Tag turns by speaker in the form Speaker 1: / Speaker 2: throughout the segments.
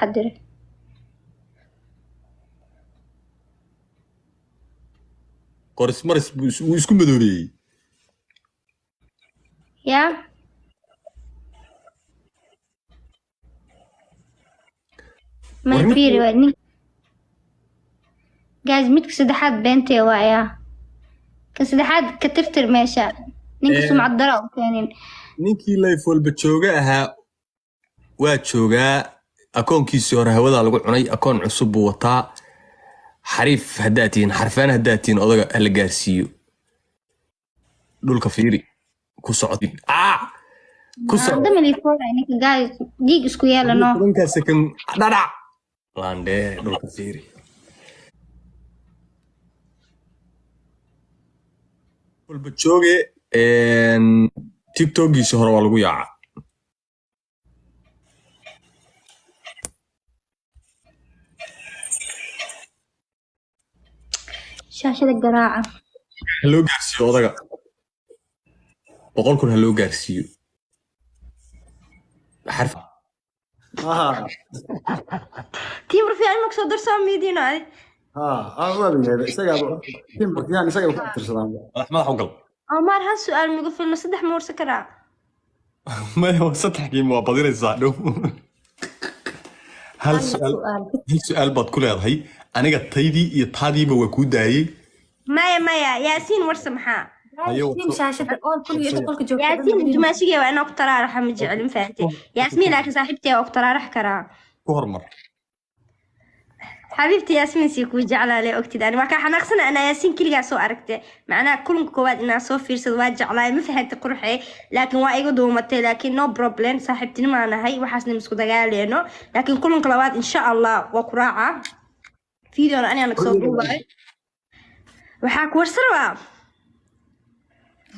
Speaker 1: Taxadire.
Speaker 2: Qoris maris buu wuu isku madoobeeyey.
Speaker 1: Yaa.
Speaker 2: War
Speaker 1: May fiiri waay nin. Guys, midka saddexaad beentee waayaa. Ka saddexaad ka tirtir meesha. Ninka sumcad dara u keenin.
Speaker 2: Ninkii life walba jooga ahaa waa joogaa. Akoonkiisii hore hawadaa lagu cunay, akoon cusub buu wataa. Xariif haddaad tihiin, xarfaan haddaad tihiin, odaga hala gaarsiiyo. Dhulka fiiri ku socod, ku soco.
Speaker 1: Hadda malifoolay ninka, guys, dhiig isku yeelano.
Speaker 2: 10-ka second dhadhac laandheere. Dhulka fiiri walba jooge. TikTokiisi hore waa lagu yaaca.
Speaker 1: Shaashada garaaca.
Speaker 2: Ha loo gaarsiiyo odaga 100,000, ha loo gaarsiiyo xarf.
Speaker 1: Team Rafiic ima kusoo darsaa miidiino adi.
Speaker 3: Isagaaba team Rufyaan isagaba ku abtirsadaan.
Speaker 2: Madax madax u gal.
Speaker 1: Omar, hal su'aal migu filma? Saddex ma warsan karaa?
Speaker 2: Maya, waa saddex game, waa badinaysaa dhow. Hal su'aal, hal su'aal baad ku leedahay. Aniga taydii iyo taadiiba waa kuu daayey.
Speaker 1: Maya, maya, Yaasiin warsa maxaa?
Speaker 2: Haye,
Speaker 4: Yaasiin shaashada oo kulliga inta qolka joogta.
Speaker 1: Yaasiin dumaashigee waa inaa ku taraaraxa ma jecelin, fahamtay? Yaasmiin laakiin saaxiibtee waa ku taraarax karaa.
Speaker 2: Ku hormar.
Speaker 1: Xabiibti Yaasmiin, sii kuu jeclaa le ogtid. Ani waa kaa xanaaqsana anaa Yaasiin keligaa soo aragtay, macnaha kulanka koowaad inaa soo fiirsado waa jeclaay, ma fahantay quruxee? Laakiin waa iga duumatay, laakiin no problem, saaxiibtinimaa nahay, waxaasna isku dagaaleeno. Laakiin kulanka labaad insha Allah waa ku raacaa, videona anigaa naga soo duubayo. Waxaa ku warsan rabaa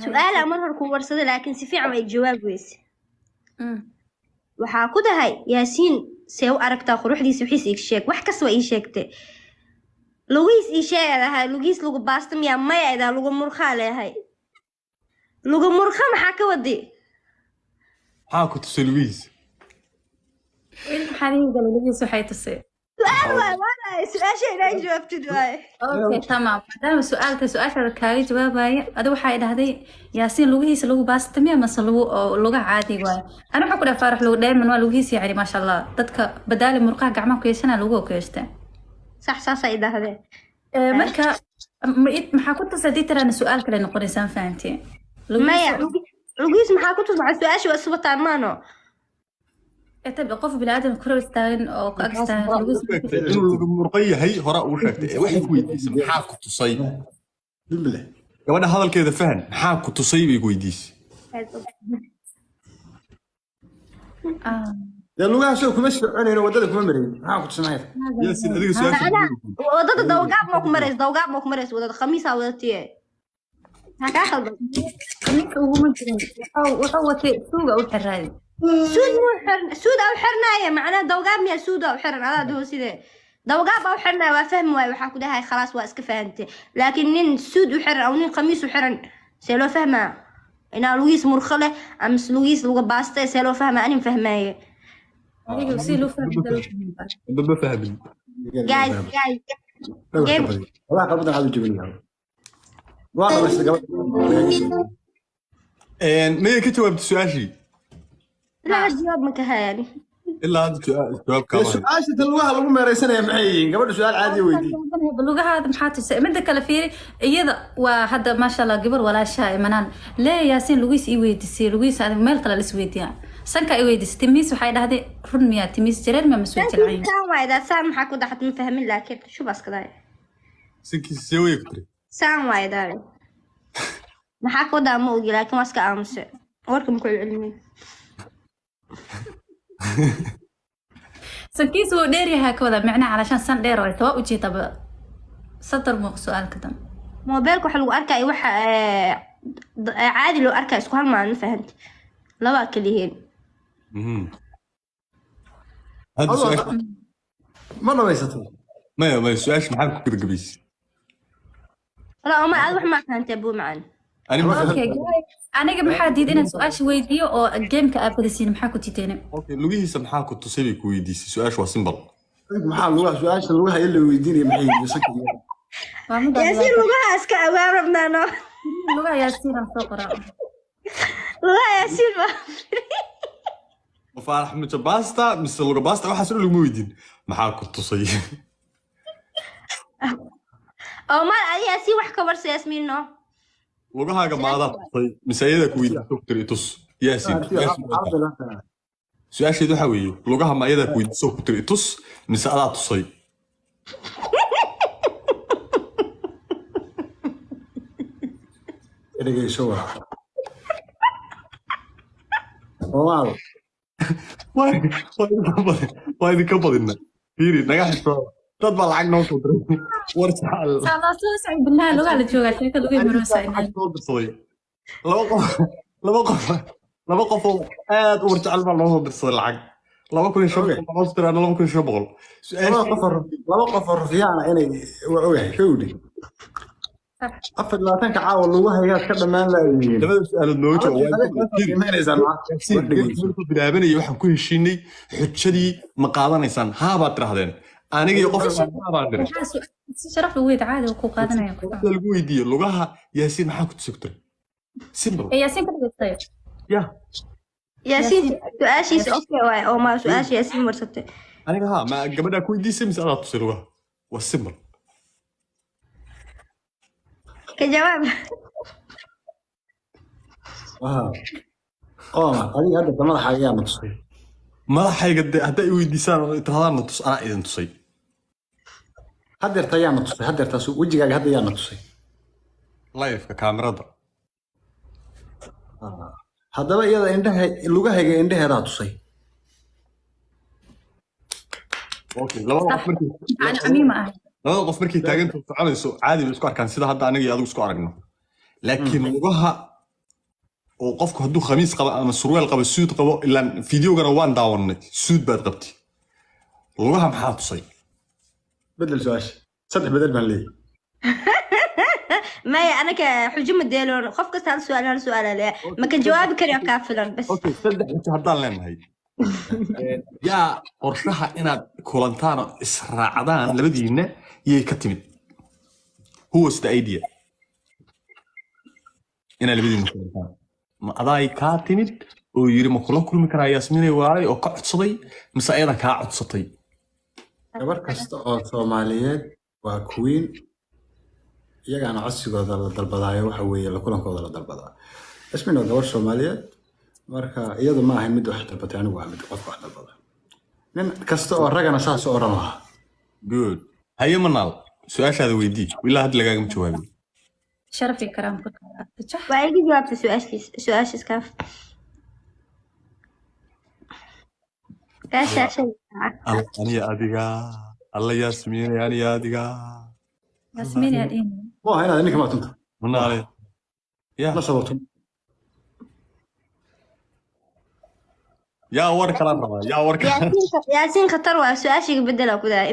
Speaker 1: su-aalaa mar hore ku warsaday, laakiin si fiican waa ig jawaab weyse. Waxaa ku dahay, Yaasiin see u aragtaa quruxdiisa? Wixiis ii sheeg, wax kasta waa ii sheegtay. Lugiis ii sheeg ahay, lugiis lagu baasta miyaa? Maya, idaa lagu murqaa leeyahay. Lagu murqa maxaa ka wadi?
Speaker 2: Maxaa ku tusay lugihiis?
Speaker 4: Maxaa dhihi galay lugihiis waxay tusay?
Speaker 1: Su-aal waay, waay su-aasha inaa jawaabtid waay.
Speaker 4: Okay, tamaam. Maadaama su-aalta su-aashaada kaaga jawaabaya, adi waxay dhahday Yaasiin lugihiisa lagu baasta miya mase lagu oo luga caadi waayo? Ani waxaa ku dhahay Faarax lugu dheeman waa lugihiisa, yacni maasha Allah, dadka badaali murqaha gacmaha ku yeeshanaa lugu ku yeeshtaa.
Speaker 1: Sax, saasay idhahdeen.
Speaker 4: Marka maxaa ku tusay haddii tiraana su-aal kale noqonaysaan, fahanteen?
Speaker 1: Maya, lugihiis maxaa ku tusay? Su-aasha waa isubataan maano.
Speaker 4: Tabi qof bini'aadam kor istaagan oo ku ag istaagan lugihiisa.
Speaker 2: Sheegtay inuu lagu murqan yahay hore uu sheegtay. Ee waxay ku weydiisay maxaa ku tusay?
Speaker 3: Bimile.
Speaker 2: Gabadha hadalkeeda fahan. Maxaa ku tusay bay ku weydiisay.
Speaker 3: Dee lugaha soo kuma soconayno, waddada kuma marayn, maxaa ku tusamaya?
Speaker 2: Yaasin, adiga su-aasha.
Speaker 1: Macnaha wadada dawgaab ma ku marays, dawgaab ma ku marays wadada, khamiisaa wadatiye, maxaa kaa khaldan?
Speaker 4: Ninka uguma jirin, wuxuu watay suuga u xiraay.
Speaker 1: Suud muu xiran? Suud aa u xirnaaya macnaha dawgaab miyaa? Suud aa u xiran adaa dhaho, sidee dawgaab aa u xirnaaya? Waa fahmi waaye. Waxaa ku dhahay khalaas, waa iska fahantay, laakiin nin suud u xiran aw nin khamiis u xiran see loo fahmaa inaa lugiis murqo leh ama lugiis luga baastay? See loo fahmaa? Anin fahmaaye.
Speaker 4: Adiga si loo fahmi.
Speaker 2: Ma fahmin.
Speaker 1: Guys, guys, game.
Speaker 3: Walaa qalbadan aad u jebinaya waa dhamaysta gabadha.
Speaker 2: Maya, ka jawaabtay su-aashii?
Speaker 1: Ilaa had jawaab ma ka hayani.
Speaker 2: Ilaa hadda jawaab
Speaker 3: Dee
Speaker 2: kaama hayo.
Speaker 3: Su-aasha tan lugaha lagu meeraysanaya maxay yihiin? Gabadha su-aal caadi weydii.
Speaker 4: Lugahaada maxaa tusay? Midda kale fiiri, iyada waa hadda maasha Allah gabar walaashaa imanaan lee Yaasiin lugiis ii weydiisay, lugiis adiga meel kale lis weydiiyaa, sanka i weydiisay, timiis waxay dhahday run miyaa timiis jareer miyaa masoo jilcayn?
Speaker 1: Saan waay daa, saan maxaa ku dhaxad? Ma fahmin, laakiin shubaas kadaa.
Speaker 2: Sankiisa see way ku tiri?
Speaker 1: Saan waay daa, maxaa ku daa ma ogi, laakiin waa iska aamuse, warka ma ku celcelinin.
Speaker 4: Sankiisa wuu dheer yahay ka wada micnaha calashaan san dheer oo waa ujeedaba sadar muuq su-aalka dan.
Speaker 1: Moobeelka waxa lagu arkaya waxa caadi loo arkaya isku hal maalin, ma fahanti? Labaa kala yihiin.
Speaker 2: Hadda su-aasha
Speaker 3: Ma dhamaysatay?
Speaker 2: Maya, maya, su-aasha maxaa ku gabagabaysay?
Speaker 1: Wala Omar, aad wax ma fahantay, abuu macaan.
Speaker 2: Ani ma
Speaker 4: Okay guys, aniga maxaa diiday inaan su-aasha weydiiyo oo gameka aad badisiin? Maxaa ku diideen?
Speaker 2: Okay, lugihiisa maxaa ku tusay bay ku weydiisay. Su-aashu waa simple.
Speaker 3: Maxaa lugaha, su-aasha lugaha in la weydiinaya maxay yihiin?
Speaker 4: Waa mid
Speaker 1: Yaasiin lugaha iska awaa rabnaano.
Speaker 4: Lugaha Yaasiin aan soo qoraa.
Speaker 1: Lugaha Yaasiin ba.
Speaker 2: Faarax mise basta mise luga basta, waxaas dhan laguma weydiin. Maxaa ku tusay?
Speaker 1: Oo mal adi Yaasiin wax ka warsa Yaasmiin no.
Speaker 2: Lugahaaga maadaa tusay mise iyada ku weydiisay ku tiri tus, Yaasiin? Su-aasheedu waxaa weeye, lugaha ma iyadaa ku weydiisay ku tiri tus mise adaa tusay?
Speaker 3: Dhegeyso waa Soomaal.
Speaker 2: Waa idinka badina. Fiiri, naga xishooda, dad baa lacag noo soo diray, war jecel.
Speaker 4: Soo socon bilaa lugaha la joogaa, sheekada lugaha maroosa.
Speaker 2: Lacag soo dirsaday laba qof, laba qof oo aad u war jecel baa noo soo dirsaday lacag 2500 baa noo soo diray, ana 2500.
Speaker 3: Laba qof oo rufiyaana inay waa ogahay kowdhi 24-ka caawa lugahaygaad ka dhammaan laayihiin.
Speaker 2: Labada su-aalood nooga jawaab. Markuu bilaabanayay waxaan ku heshiinay xujadii ma qaadanaysaan, haa baad tirahdeen. Aniga iyo qof haa baan diray.
Speaker 4: Si sharaf lagu weyda caadi ku qaadanaya qofka.
Speaker 2: Lagu weydiiyey lugaha Yaasiin maxaa ku tusi tiri, simple.
Speaker 4: Ee Yaasiin ka dhigtay.
Speaker 2: Ya.
Speaker 1: Yaasiin su-aashiisa okay waay oo ma su-aasha Yaasiin warsatay.
Speaker 2: Aniga haa, ma gabadhaa ku weydiisay mise adaa tusay lugaha? Waa simple.
Speaker 1: Ka jawaab.
Speaker 3: Ooma adiga hadda madaxaaga yaa na tusay?
Speaker 2: Madaxayga de hadday i weydiisaan oo tirahdaan na tus, anaa idin tusay.
Speaker 3: Haddeerta yaa na tusay? Haddeertaas wejigaaga hadda yaa na tusay?
Speaker 2: Liveka kaamirada.
Speaker 3: Haddaba iyada indhaha, lugahayga indhaheedaa tusay.
Speaker 2: Okay, labada qof markay
Speaker 4: Aan camiima ahay.
Speaker 2: Labada qof markay taagantahay soconayso caadi bay isku arkaan, sida hadda aniga iyo adigu isku aragno. Laakiin lugaha oo qofku hadduu khamiis qabo ama surweel qabo, suud qabo, ilaan fideogana waan daawanay, suud baad qabtay, lugaha maxaa tusay?
Speaker 3: Bedel su-aasha, saddex bedel baan leeyahay.
Speaker 1: Maya, anaka xujo ma deeloon. Qof kasta hal su-aal, hal su-aal aa leeyahay, ma ka jawaabi kariyo kaa filan bas.
Speaker 2: Okay, saddex xujo haddaan leenahay, yaa qorshaha inaad kulantaan oo israacdaan labadiinna yay ka timid? Who was the idea inaad labadiinna kulantaan? Ma adaay kaa timid oo yiri ma kula kulmi karaa Yaasmiinay walaalay oo ka codsaday, mise ayada kaa codsatay?
Speaker 3: Gabar kasta oo Soomaaliyeed waa queen, iyagaana codsigooda la dalbadaayo, waxa weeye la kulankooda la dalbadaa. Yasmin waa gabar Soomaaliyeed, marka iyadu ma ahayn mid wax dalbatay, anigu waa mid qofka wax dalbada. Nin kasta oo ragana saas u oran lahaa.
Speaker 2: Good. Haye Manaal, su-aashaada weydii, ilaa hadda lagaagama jawaabin.
Speaker 4: Sharaf iyo karaam ku tahay.
Speaker 1: Waa iga jawaabtay su-aashiis, su-aashiis kaaf kaashaashay.
Speaker 2: Alla aniya adiga, alla Yaasmiinay aniya adiga.
Speaker 4: Yaasmiin yaa dhihin.
Speaker 3: Ma aha inaad ninka maa tunta.
Speaker 2: Manaale ya.
Speaker 3: Ma sabato.
Speaker 2: Yaa war kalaan rabaa, yaa war kalaan.
Speaker 1: Yaasiin, Yaasiin khatar waa, su-aashiga bedela ku daaya.